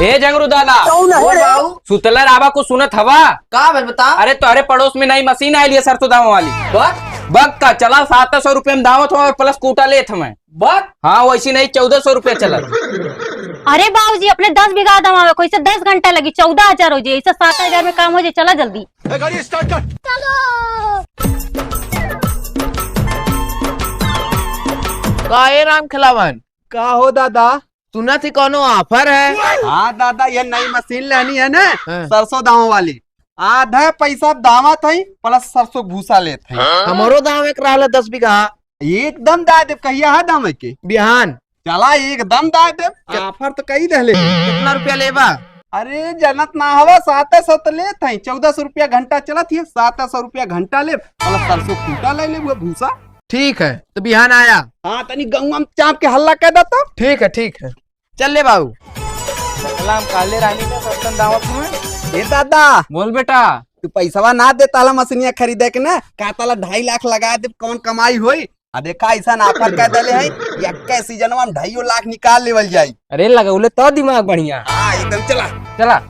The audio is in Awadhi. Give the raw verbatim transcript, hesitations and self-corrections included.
हे झंगरू दादा, कौन है बोल रे? बाऊ। सुतला रावा को सुनत हवा? का भइल बता? अरे तोहरे पड़ोस में नई मशीन आइल है सरसों दावा वाली। बक? बक का चला, सात सौ रुपया में दावत हो और plus कूटा लेत हमें। बक? हाँ, वैसी नहीं, चौदह सौ रुपया चला। अरे बाबूजी, अपने दस बीघा दावा में कैसे दस घंटा लगी, चौदह हजार हो जाए, ऐसे सात हजार में काम हो जाए, चला जल्दी। ए, गाड़ी start कर। का ए राम खिलावन? का हो दादा? सुना थी कौनो offer है? हाँ दादा, ये नई मशीन लेनी है ना, हाँ। सरसों दावा वाली। आधा पैसा दावा थई, plus सरसों भूसा लेत है। हमरो दावा एक रहल दस बीघा। एकदम दाय देब, कहिया है दाम के? बिहान। चला एकदम दाय देब, offer तो कही देले। कितना रुपया लेबा? अरे जनत ना हवा, सात सौ तो लेत है, चौदह सौ रुपया घंटा चलत है, सात सौ रुपया घंटा लेब, plus सरसों कूटा ले लेब, वो भूसा। ठीक है, तो बिहान आया। हाँ, तनी गौवा में चाप के हल्ला कर देता। ठीक है, ठीक है, चल ले बाबू। सलाम काले रानी में बर्तन दावत में। ए दादा, बोल बेटा। तू पैसवा ना देता ला मशीनिया खरीदे के ना, कहता ला ढाई लाख लगा दे, कौन कमाई होई? आ देखा, ऐसा offer कर देले है, यक्के सीजनवा में ढाइयो लाख निकाल लेवल जाई। अरे, लगौले तो दिमाग बढ़िया। हाँ, एकदम चला। चला।